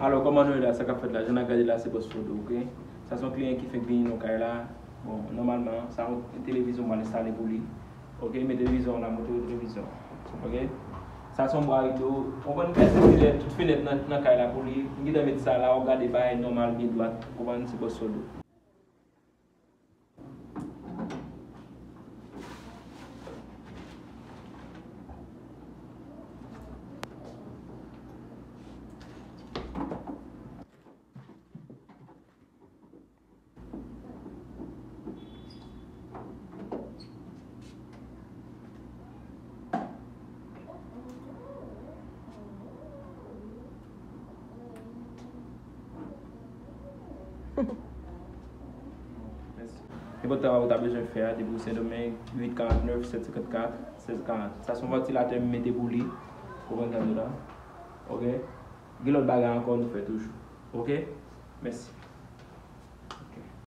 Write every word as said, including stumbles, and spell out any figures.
Alò, kòman nou ye la, sa k ap fèt la? Jan n ap gade la, se Bòs Foto, oke? Sa se yon kliyan ki fenk vini nan kay la. Bon, nòmalman, sa yon televizyon m al enstale pou li. Oke, men televizyon an la, montre yo televizyon. Oke? Sa se yon bwa rido. Konprann, m fè tout fenèt, tout fenèt nan, nan kay la pou li. M gentan met sa la, w gade bagay nòmal, byen dwat. Konprann, se Bòs Foto. Nenpòt travay ou ta bezwen fè a, depi ou Sendomeng, uit karant nèf, sèt senkant kat, sèz karant. Sa se yon vantilatè m mete pou li. Ou konprann sa m di w la? Oke? Gen lòt bagay ankò nou fè toujou. Oke? Mèsi.